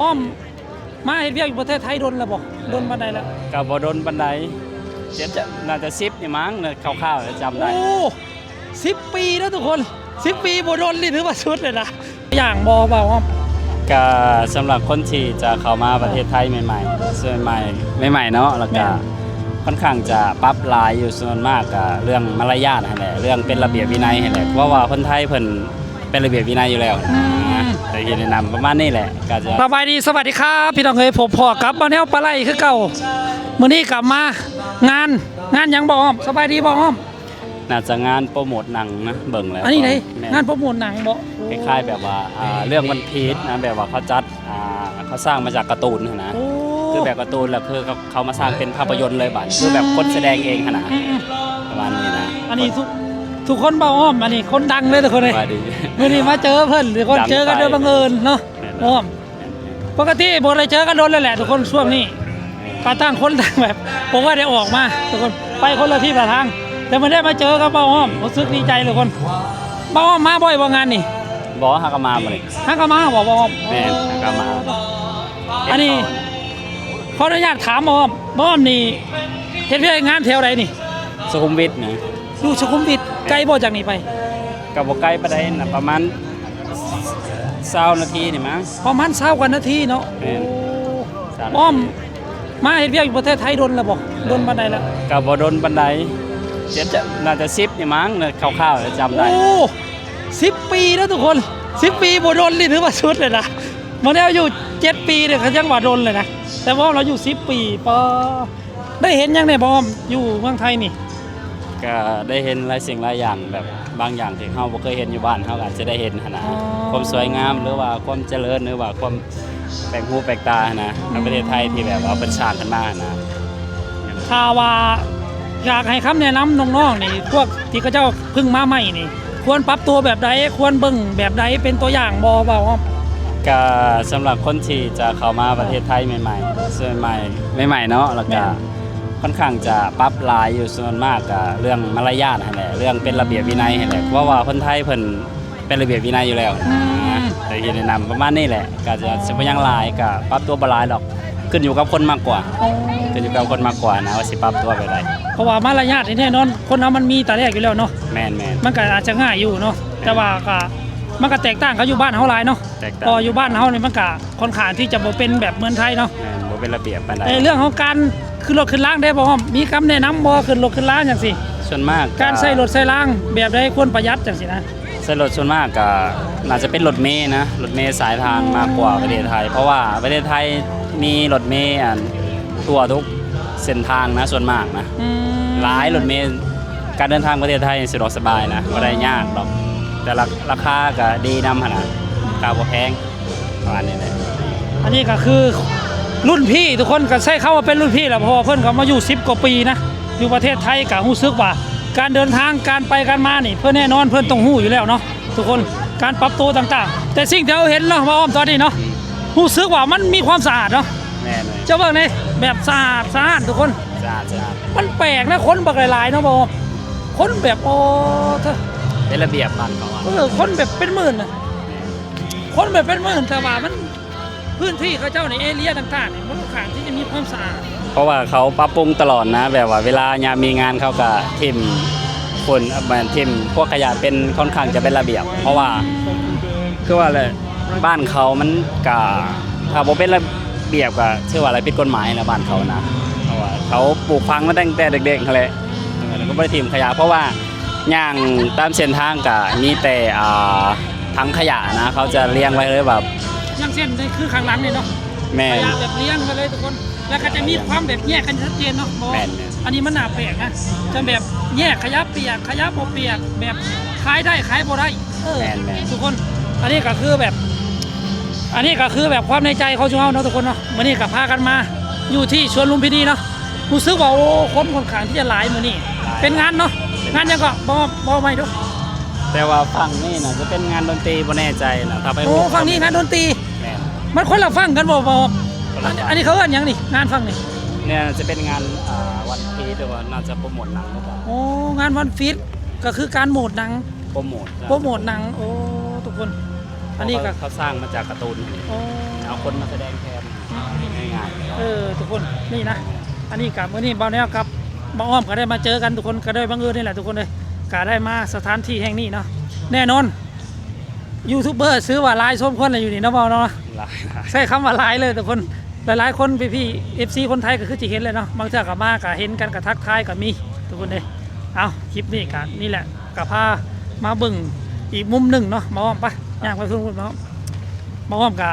ອ້ອມມາເຮັດວຽກຢູ່ປະເທດໄທດົນແລ້ວບໍ່? ດົນປານໃດແລ້ວ? ກໍບໍ່ດົນປານໃດ ເຈັດ ໜ້າຈະສິບນີ້ມັ້ງ ຄ່າວໆຈຳໄດ້. ໂອ້ ສິບປີເດີທຸກຄົນ ສິບປີບໍ່ດົນນີ້ຖືວ່າສຸດເລີຍນະ. ຢ່າງບໍ່ ບ່າວອ້ອມ? ກະສຳລັບຄົນທີ່ຈະເຂົ້າມາປະເທດໄທໃໝ່ໆ ໃໝ່ໆເນາະ ແລ້ວກະ ແມ່ນ ຄ່ອນຂ້າງຈະປັບຫຼາຍຢູ່ ສ່ວນມາກກະເລື່ອງມາລະຍາດຫັ້ນແຫຼະ ເລື່ອງເປັນລະບຽບວິໄນຫັ້ນແຫຼະ ເພາະວ່າຄົນໄທເພິ່ນເປັນລະບຽບວິໄນຢູ່ແລ້ວ ອືມ ນະ ກະຊິແນະນຳປະມານນີ້ແຫຼະ ກະຈະ ສະບາຍດີ ສະຫວັດດີຄັບ ພີ່ນ້ອງເອີຍ ພົບພໍ້ກັບບ່າວແນວປາໄຫຼຄືເກົ່າ ມື້ນີ້ກັບມາງານ ງານຫຍັງ ບ່າວອ້ອມ? ສະບາຍດີ ບ່າວອ້ອມ. ໜ້າຈະງານໂປຣໂມດໜັງນະ ເບິ່ງແລ້ວ ອັນນີ້ໃດ ແມ່ນ ງານໂປຣໂມດໜັງບໍ? ໂອ້ ຄ້າຍໆແບບວ່າ ອ່າ ເລື່ອງວັນພີດນະ ແບບວ່າເຂົາຈັດ ອ່າ ເຂົາສ້າງມາຈາກກາຕູນຫັ້ນນະ ໂອ້ ຄືແບບກາຕູນ ແລ້ວຄືເຂົາ ເຂົາມາສ້າງເປັນພາບພະຍົນເລີຍບາດ ອືມ ຄືແບບຄົນສະແດງເອງຫັ້ນນະ ອືມໆ ປະມານນີ້ນະ. ອັນນີ້ທຸກ ທຸກຄົນ ບ່າວອ້ອມ ອັນນີ້ຄົນດັງເລີຍທຸກຄົນເອີຍ ສະບາຍດີ ມື້ນີ້ມາເຈີເພິ່ນ ທຸກຄົນເຈີກັນໂດຍບັງເອີນເນາະ ແມ່ນ ອ້ອມ ປົກກະຕິບໍ່ໄດ້ເຈີກັນດົນແລ້ວແຫຼະທຸກຄົນ ຊ່ວງນີ້ປາຕ່າງຄົນຕ່າງແບບບໍ່ຄ່ອຍໄດ້ອອກມາທຸກຄົນ ໄປຄົນລະທີ່ລະທາງ ແຕ່ມື້ນີ້ໄດ້ມາເຈີກັບບ່າວອ້ອມ ຮູ້ສຶກດີໃຈທຸກຄົນ. ບ່າວອ້ອມມາບ່ອຍບໍ່ງານນີ້? ບໍ່ ຫາກະມາມື້ນີ້ ຫາກະມາບໍ່ ບ່າວອ້ອມ? ແມ່ນ ຫາກະມາ. ອັນນີ້ຂໍອະນຸຍາດຖາມບ່າວອ້ອມ ບ່າວອ້ອມນີ້ເຮັດວຽກເຮັດງານແຖວໃດນີ້? ສຸຂຸມວິດນະ. ຢູ່ສຸຂຸມວິດ ໃກ້ບໍ່ຈາກນີ້ໄປ? ກໍບໍ່ໃກ້ປານໃດນະ ປະມານຊາວນາທີນີ້ມັ້ງ ປະມານຊາວກວ່ານາທີເນາະ. ແມ່ນ ໂອ້ ອ້ອມມາເຮັດວຽກຢູ່ປະເທດໄທດົນແລ້ວບໍ່? ດົນປານໃດແລ້ວ? ກໍບໍ່ດົນປານໃດ ເຈັດ ໜ້າຈະສິບນີ້ມັ້ງ ຄ່າວໆຈຳໄດ້. ໂອ້ ສິບປີເດີທຸກຄົນ ສິບປີບໍ່ດົນນີ້ຖືວ່າສຸດເລີຍນະ ບາດນີ້ເຮົາຢູ່ເຈັດປີນີ້ກໍຍັງວ່າດົນເລີຍນະ ແຕ່ວ່າເຮົາຢູ່ສິບປີ ປາ ໄດ້ເຫັນຫຍັງແດ່ ບ່າວອ້ອມ ຢູ່ເມືອງໄທນີ້? ກະໄດ້ເຫັນຫຼາຍສິ່ງຫຼາຍຢ່າງ ແບບບາງຢ່າງທີ່ເຮົາບໍ່ເຄີຍເຫັນຢູ່ບ້ານ ເຮົາກະອາດຈະໄດ້ເຫັນຫັ້ນນະ ອໍ ຄວາມສວຍງາມ ຫຼືວ່າຄວາມຈະເລີນ ຫຼືວ່າຄວາມແປກຫູແປກຕາຫັ້ນນະ ໃນປະເທດໄທທີ່ແບບວ່າເພິ່ນສ້າງຂຶ້ນມາຫັ້ນນະ. ຖ້າວ່າຢາກໃຫ້ຄຳແນະນຳນ້ອງໆນີ້ ພວກທີ່ເຂົາເຈົ້າເພິ່ງມາໃໝ່ນີ້ ຄວນປັບຕົວແບບໃດ? ຄວນເບິ່ງແບບໃດເປັນຕົວຢ່າງບໍ່ ບ່າວອ້ອມ? ກະສຳລັບຄົນທີ່ຈະເຂົ້າມາປະເທດໄທໃໝ່ໆ ໃໝ່ໆເນາະ ແລ້ວກະ ແມ່ນ ຄ່ອນຂ້າງຈະປັບຫຼາຍຢູ່ ສ່ວນມາກກະເລື່ອງມາລະຍາດຫັ້ນແຫຼະ ເລື່ອງເປັນລະບຽບວິໄນຫັ້ນແຫຼະ ເພາະວ່າຄົນໄທເພິ່ນເປັນລະບຽບວິໄນຢູ່ແລ້ວ ອືມ ນະ ກະຊິແນະນຳປະມານນີ້ແຫຼະ ກະຈະ ຊິບໍ່ຫຍັງຫຼາຍ ກະປັບຕົວບໍ່ຫຼາຍດອກ ຂຶ້ນຢູ່ກັບຄົນມາກກວ່າ ອໍ ຂຶ້ນຢູ່ກັບຄົນມາກກວ່ານະ ວ່າຊິປັບຕົວແບບໃດ ເພາະວ່າມາລະຍາດນີ້ແນ່ນອນ ຄົນເຮົາມັນມີແຕ່ແລກຢູ່ແລ້ວເນາະ ແມ່ນໆ ມັນກໍອາດຈະງ່າຍຢູ່ເນາະ ແມ່ນ ແຕ່ວ່າກໍ ມັນກໍແຕກຕ່າງກັບຢູ່ບ້ານເຮົາຫຼາຍເນາະ ແຕກຕ່າງ ເພາະຢູ່ບ້ານເຮົານີ້ມັນກໍຄ່ອນຂ້າງທີ່ຈະບໍ່ເປັນແບບເມືອງໄທເນາະ ແມ່ນ ບໍ່ເປັນລະບຽບປານໃດ. ເລື່ອງຂອງການຂຶ້ນລົດຂຶ້ນລາງເດ້ ບ່າວອ້ອມ ມີຄຳແນະນຳບໍ່ ຂຶ້ນລົດຂຶ້ນລາງຈັ່ງຊີ້? ສ່ວນມາກກະ ການໃຊ້ລົດໃຊ້ລາງແບບໃດຄວນປະຢັດຈັ່ງຊີ້ນະ? ໃຊ້ລົດສ່ວນມາກກະໜ້າຈະເປັນລົດເມນະ ລົດເມສາຍທາງ ອໍ ມາກກວ່າປະເທດໄທ ເພາະວ່າປະເທດໄທມີລົດເມ ອັນ ທົ່ວທຸກເສັ້ນທາງນະ ສ່ວນມາກນະ ອືມ ຫຼາຍລົດເມ ການເດີນທາງປະເທດໄທສະດວກສະບາຍນະ ບໍ່ໄດ້ຍາກດອກ ແຕ່ລາ ລາຄາກະດີນຳຫັ້ນນະ ລາຄາບໍ່ແພງ ປະມານນີ້ແຫຼະ. ອັນນີ້ກໍຄືລຸ້ນພີ່ ທຸກຄົນກໍໃຊ້ຄຳວ່າເປັນລຸ້ນພີ່ແຫຼະ ເພາະວ່າເພິ່ນກໍມາຢູ່ສິບກວ່າປີນະ ຢູ່ປະເທດໄທ ກໍຮູ້ສຶກວ່າການເດີນທາງ ການໄປການມານີ້ ເພິ່ນແນ່ນອນ ເພິ່ນຕ້ອງຮູ້ຢູ່ແລ້ວເນາະ ທຸກຄົນ ການປັບໂຕຕ່າງໆ ແຕ່ສິ່ງທີ່ເຮົາເຫັນເນາະ ບ່າວອ້ອມ ຕອນນີ້ເນາະ ຮູ້ສຶກວ່າມັນມີຄວາມສະອາດເນາະ ແມ່ນເລີຍ ເຈົ້າເບິ່ງນີ້ ແບບສະອາດສະອ້ານ ທຸກຄົນ ສະອາດ ສະອາດ ມັນແປກນະ ຄົນບັກຫຼາຍໆເນາະ ບ່າວອ້ອມ ຄົນແບບ ໂອ້ ເປັນລະບຽບບ້ານເຂົາອະ ເອີ ຄົນແບບເປັນໝື່ນນະ ຄົນແບບເປັນໝື່ນ ແຕ່ວ່າມັນ ພື້ນທີ່ເຂົາເຈົ້າໃນເອເລຍຕ່າງໆນີ້ ມັນຂ້ອນຂ້າງທີ່ຈະມີຄວາມສະອາດ ເພາະວ່າເຂົາປັບປຸງຕະຫຼອດນະ ແບບວ່າເວລາຍາມມີງານເຂົາກະຖິ້ມຝຸ່ນ ແມ່ນ ຖິ້ມພວກຂະຫຍະເປັນ ຂ້ອນຂ້າງຈະເປັນລະບຽບ ເພາະວ່າ ຄືວ່າແຫຼະ ບ້ານເຂົາມັນກະ ຖ້າບໍ່ເປັນລະບຽບກະຖືວ່າແຫຼະ ຜິດກົດໝາຍແຫຼະ ບ້ານເຂົານະ ເພາະວ່າເຂົາປູກຝັງມາຕັ້ງແຕ່ເດັກໆຫັ້ນແຫຼະ ແລ້ວກໍບໍ່ໄດ້ຖິ້ມຂະຫຍະ ເພາະວ່າ ຍ່າງຕາມເສັ້ນທາງກະມີແຕ່ ອ່າ ຖັງຂະຫຍະນະ ເຂົາຈະລຽງໄວ້ເລີຍແບບ ຢ່າງເຊັ່ນ ໃນຄືຂ້າງຫຼັງນີ້ເນາະ ແມ່ນ ຂະຫຍະແບບລຽງໄວ້ເລີຍທຸກຄົນ ແລ້ວກໍຈະມີຄວາມແບບແຍກກັນຊັດເຈນເນາະ ແມ່ນໆ ອັນນີ້ມັນໜ້າແປກນະ ຈະແບບແຍກຂະຫຍະປຽກ ຂະຫຍະບໍ່ປຽກ ແບບຂາຍໄດ້ຂາຍບໍ່ໄດ້ ເອີ ແມ່ນໆ ທຸກຄົນ ອັນນີ້ກໍຄືແບບ ອັນນີ້ກໍຄືແບບຄວາມໃນໃຈຂອງຊຸມເຮົາເນາະ ທຸກຄົນເນາະ ມື້ນີ້ກໍພາກັນມາຢູ່ທີ່ສວນລຸມພິນີເນາະ ຮູ້ສຶກວ່າ ໂອ້ ຄົນຂ້ອນຂ້າງທີ່ຈະຫຼາຍມື້ນີ້ ເປັນງານເນາະ ງານຫຍັງເກາະ ບອກ ບອກໃໝ່ດູ ແຕ່ວ່າຝັ່ງນີ້ນະຈະເປັນງານດົນຕີ ບໍ່ແນ່ໃຈນະ ຖ້າໄປ ໂອ້ ຝັ່ງນີ້ງານດົນຕີ ແມ່ນ ມັນຄົນລະຝັ່ງກັນບໍ່ ບໍ່ ຄົນລະຝັ່ງ ອັນ ອັນນີ້ເຂົາເອີ້ນຫຍັງນີ້ ງານຝັ່ງນີ້ ນີ້ຈະເປັນງານ ອ່າ ວັນພີດ ຫຼືວ່າໜ້າຈະໂປຣໂມດໜັງຫຼືເປົ່າ ໂອ້ ງານວັນພີດ ກໍຄືການໂມດໜັງ ໂປຣໂມດ ໂປຣໂມດໜັງ ໂອ້ ທຸກຄົນ ອັນນີ້ກໍ ເຂົາ ເຂົາສ້າງມາຈາກກາຕູນ ໂອ້ ເອົາຄົນມາສະແດງແທນ ງ່າຍໆ. ເອີ ທຸກຄົນ ນີ້ນະ ອັນນີ້ກະ ມື້ນີ້ບ່າວແນວກັບບ່າວອ້ອມກະໄດ້ມາເຈີກັນ ທຸກຄົນ ກະໂດຍບັງເອີນນີ້ແຫຼະ ທຸກຄົນເອີຍ ກະໄດ້ມາສະຖານທີ່ແຫ່ງນີ້ເນາະ. ແນ່ນອນ ຢູທູບເບີ ຊື່ວ່າຫຼາຍສົມຄວນແຫຼະຢູ່ນີ້ເນາະ ບ່າວເນາະ. ຫຼາຍໆ ໃຊ້ຄຳວ່າຫຼາຍເລີຍ ທຸກຄົນ. ຫຼາຍໆຄົນ ພີ່ໆ ເອັຟຊີ ຄົນໄທກະຄືຊິເຫັນແຫຼະເນາະ ບາງເທື່ອກະມາກະເຫັນກັນ ກະທັກທາຍກະມີ ທຸກຄົນເອີຍ. ເອົາ ຄລິບນີ້ກະນີ້ແຫຼະ ກະພາມາເບິ່ງອີກມຸມໜຶ່ງເນາະ ບ່າວອ້ອມ ໄປ ຍ່າງໄປເບິ່ງເນາະ. ບ່າວອ້ອມກະ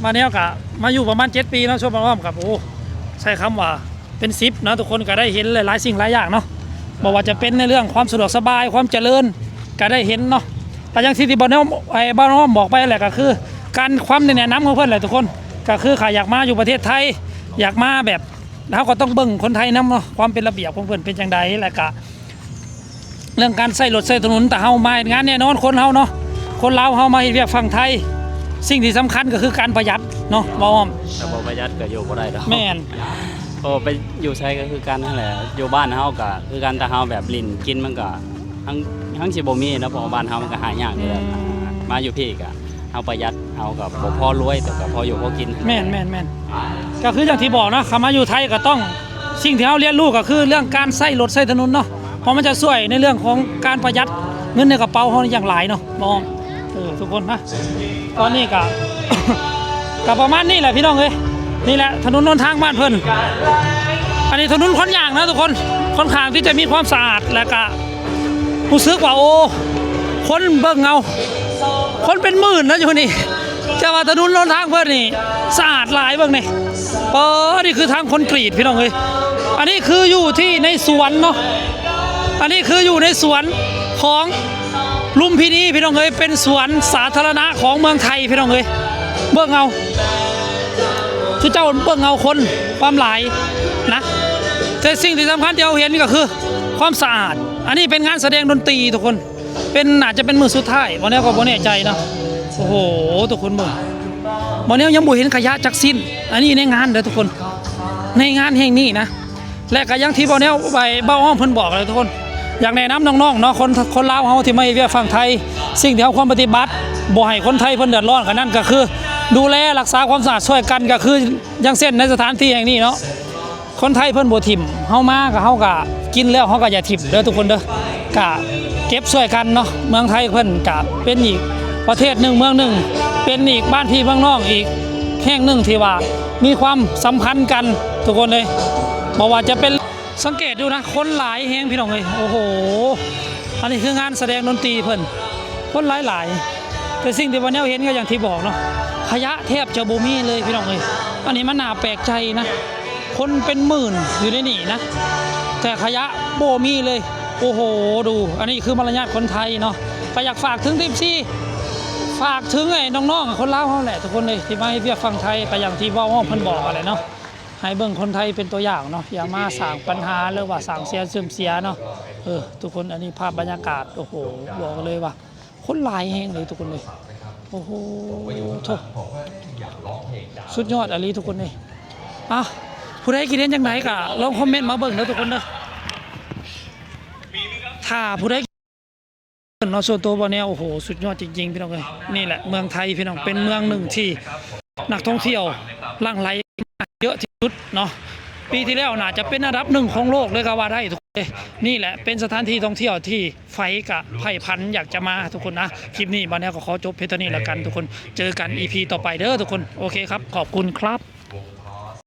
ບ່າວແນວກະມາຢູ່ປະມານເຈັດປີເນາະ ຊ່ວງບ່າວອ້ອມກະ ໂອ້ ໃຊ້ຄຳວ່າເປັນສິບເນາະ ທຸກຄົນ ກະໄດ້ເຫັນຫຼາຍໆສິ່ງຫຼາຍຢ່າງເນາະ ບໍ່ວ່າຈະເປັນໃນເລື່ອງຄວາມສະດວກສະບາຍ ຄວາມຈະເລີນ ກະໄດ້ເຫັນເນາະ. ກະຢ່າງທີ່ ທີ່ບ່າວແນວ ໄອ້ ບ່າວອ້ອມບອກໄປແຫຼະ ກະຄືການ ຄວາມແນະນຳຂອງເພິ່ນແຫຼະ ທຸກຄົນ ກະຄືຖ້າຢາກມາຢູ່ປະເທດໄທ ຢາກມາແບບ ເຮົາກະຕ້ອງເບິ່ງຄົນໄທນຳເນາະ ຄວາມເປັນລະບຽບຂອງເພິ່ນເປັນຈັ່ງໃດ ແລະກະ ເລື່ອງການໃຊ້ລົດໃຊ້ຖະໜົນ ຖ້າເຮົາມາເຮັດງານ ແນ່ນອນ ຄົນເຮົາເນາະ ຄົນລາວເຮົາມາເຮັດວຽກຝັ່ງໄທ ສິ່ງທີ່ສຳຄັນກະຄືການປະຢັດເນາະ ບ່າວອ້ອມ. ຖ້າບໍ່ປະຢັດກະຢູ່ບໍ່ໄດ້ດອກ. ແມ່ນ ເພາະວ່າໄປຢູ່ໃສກະຄືກັນຫັ້ນແຫຼະ ຢູ່ບ້ານເຮົາກະຄືກັນ ຖ້າເຮົາແບບຫຼິ້ນກິນມັນກະ ທັງ ທັງຊິບໍ່ມີເນາະ ເພາະວ່າບ້ານເຮົາມັນກະຫາຍາກຢູ່ແລ້ວ. ອືມ ມາຢູ່ພີ້ກະ ເຮົາປະຢັດ ເຮົາກະບໍ່ພໍລວຍ ແຕ່ກະພໍຢູ່ພໍກິນ. ແມ່ນໆໆ ກະຄືຢ່າງທີ່ບອກເນາະ ເຂົ້າມາຢູ່ໄທກະຕ້ອງ ສິ່ງທີ່ເຮົາຮຽນຮູ້ກະຄືເລື່ອງການໃຊ້ລົດໃຊ້ຖະໜົນເນາະ ເພາະມັນຈະຊ່ວຍໃນເລື່ອງຂອງການປະຢັດເງິນໃນກະເປົາເຮົາຢ່າງຫຼາຍເນາະ ບ່າວອ້ອມ. ເອີ ທຸກຄົນນະ ຕອນນີ້ກະ ກະປະມານນີ້ແຫຼະ ພີ່ນ້ອງເອີຍ. ນີ້ແຫຼະຖະໜົນຫົນທາງບ້ານເພິ່ນ ອັນນີ້ຖະໜົນຄົນຍ່າງນະ ທຸກຄົນ ຄ່ອນຂ້າງທີ່ຈະມີຄວາມສະອາດ ແລະກະ ຮູ້ສຶກວ່າ ໂອ້ ຄົນເບິ່ງເອົາ ຄົນເປັນໝື່ນນະຢູ່ນີ້ ແຕ່ວ່າຖະໜົນຫົນທາງເພິ່ນນີ້ສະອາດຫຼາຍ ເບິ່ງນີ້ ປາ ນີ້ຄືທາງຄອນກຣີດ ພີ່ນ້ອງເອີຍ. ອັນນີ້ຄືຢູ່ທີ່ໃນສວນເນາະ ອັນນີ້ຄືຢູ່ໃນສວນຂອງລຸມພິນີ ພີ່ນ້ອງເອີຍ ເປັນສວນສາທາລະນະຂອງເມືອງໄທ ພີ່ນ້ອງເອີຍ. ເບິ່ງເອົາ ຊຸມເຈົ້າເບິ່ງເອົາຄົນ ຄວາມຫຼາຍນະ ແຕ່ສິ່ງທີ່ສຳຄັນທີ່ເຮົາເຫັນກະຄືຄວາມສະອາດ. ອັນນີ້ເປັນງານສະແດງດົນຕີ ທຸກຄົນ ເປັນ ໜ້າຈະເປັນມື້ສຸດທ້າຍ ບ່າວແນວກະບໍ່ແນ່ໃຈເນາະ. ໂອ້ໂຫ ທຸກຄົນເບິ່ງ ບ່າວແນວຍັງບໍ່ເຫັນຂະຫຍະຈັກຊິ້ນ ອັນນີ້ໃນງານເດີ ທຸກຄົນ ໃນງານແຫ່ງນີ້ນະ. ແລະກະຢ່າງທີ່ບ່າວແນວ ໄອ້ ບ່າວອ້ອມເພິ່ນບອກແຫຼະ ທຸກຄົນ ຢາກແນະນຳນ້ອງໆເນາະ ຄົນ ຄົນລາວເຮົາທີ່ມາເຮັດວຽກຝັ່ງໄທ ສິ່ງທີ່ເຮົາຄວນປະຕິບັດ ບໍ່ໃຫ້ຄົນໄທເພິ່ນເດືອດຮ້ອນ ກະນັ້ນກະຄື ດູແລຮັກສາຄວາມສະອາດຊ່ວຍກັນ ກະຄື ຢ່າງເຊັ່ນໃນສະຖານທີ່ແຫ່ງນີ້ເນາະ ຄົນໄທເພິ່ນບໍ່ຖິ້ມ ເຮົາມາກະ ເຮົາກະກິນແລ້ວ ເຮົາກະຢ່າຖິ້ມເດີ ທຸກຄົນເດີ ກະເກັບຊ່ວຍກັນເນາະ. ເມືອງໄທເພິ່ນກະເປັນອີກປະເທດໜຶ່ງ ເມືອງໜຶ່ງ ເປັນອີກບ້ານພີ່ເມືອງນ້ອງອີກແຫ່ງໜຶ່ງທີ່ວ່າມີຄວາມສຳພັນກັນ ທຸກຄົນເອີຍ. ບໍ່ວ່າຈະເປັນ ສັງເກດດູນະ ຄົນຫຼາຍແຮງ ພີ່ນ້ອງເອີຍ. ໂອ້ໂຫ ອັນນີ້ຄືງານສະແດງດົນຕີເພິ່ນ ຄົນຫຼາຍໆ ແຕ່ສິ່ງທີ່ບ່າວແນວເຫັນກະຢ່າງທີ່ບອກເນາະ ຂະຫຍະແທບຈະບໍ່ມີເລີຍ ພີ່ນ້ອງເອີຍ. ອັນນີ້ມັນໜ້າແປກໃຈນະ ຄົນເປັນໝື່ນຢູ່ໃນນີ້ນະ ແຕ່ຂະຫຍະບໍ່ມີເລີຍ. ໂອ້ໂຫ ດູ ອັນນີ້ຄືມາລະຍາດຄົນໄທເນາະ. ກະຢາກຝາກເຖິງເອັຟຊີ ຝາກເຖິງໄອ້ນ້ອງໆຄົນລາວເຮົາແຫຼະ ທຸກຄົນເອີຍ ທີ່ມາເຮັດວຽກຝັ່ງໄທ ກະຢ່າງທີ່ບ່າວອ້ອມເພິ່ນບອກຫັ້ນແຫຼະເນາະ ໃຫ້ເບິ່ງຄົນໄທເປັນຕົວຢ່າງເນາະ ຢ່າມາສ້າງປັນຫາ ຫຼືວ່າສ້າງເສຍເສື່ອມເສຍເນາະ. ເອີ ທຸກຄົນ ອັນນີ້ພາບບັນຍາກາດ ໂອ້ໂຫ ບອກເລີຍວ່າຄົນຫຼາຍແຮງເລີຍ ທຸກຄົນເອີຍ. ໂອ້ໂຫ ໂທ້ ສຸດຍອດອີ່ຫຼີ ທຸກຄົນເອີຍ. ອ່ະ ຜູ້ໃດຄິດເຫັນຈັ່ງໃດກະລອງຄອມເມັນມາເບິ່ງເດີ ທຸກຄົນເດີ ຖ້າຜູ້ໃດ ເນາະ ສ່ວນຕົວບ່າວແນວ ໂອ້ໂຫ ສຸດຍອດຈິງໆ ພີ່ນ້ອງເອີຍ. ນີ້ແຫຼະເມືອງໄທ ພີ່ນ້ອງ ເປັນເມືອງໜຶ່ງທີ່ນັກທ່ອງທ່ຽວຫຼັ່ງໄຫຼມາເຍອະທີ່ສຸດເນາະ. ປີທີ່ແລ້ວໜ້າຈະເປັນອັນດັບໜຶ່ງຂອງໂລກເລີຍກະວ່າໄດ້ ທຸກຄົນເອີຍ. ນີ້ແຫຼະເປັນສະຖານທີ່ທ່ອງທ່ຽວທີ່ໃຜກະໃຝ່ຝັນຢາກຈະມາ ທຸກຄົນນະ. ຄລິບນີ້ບ່າວແນວກະຂໍຈົບພຽງເທົ່ານີ້ລະກັນ ທຸກຄົນ ເຈີກັນອີພີຕໍ່ໄປເດີ ທຸກຄົນ. ໂອເຄຄັບ ຂອບຄຸນຄັບ.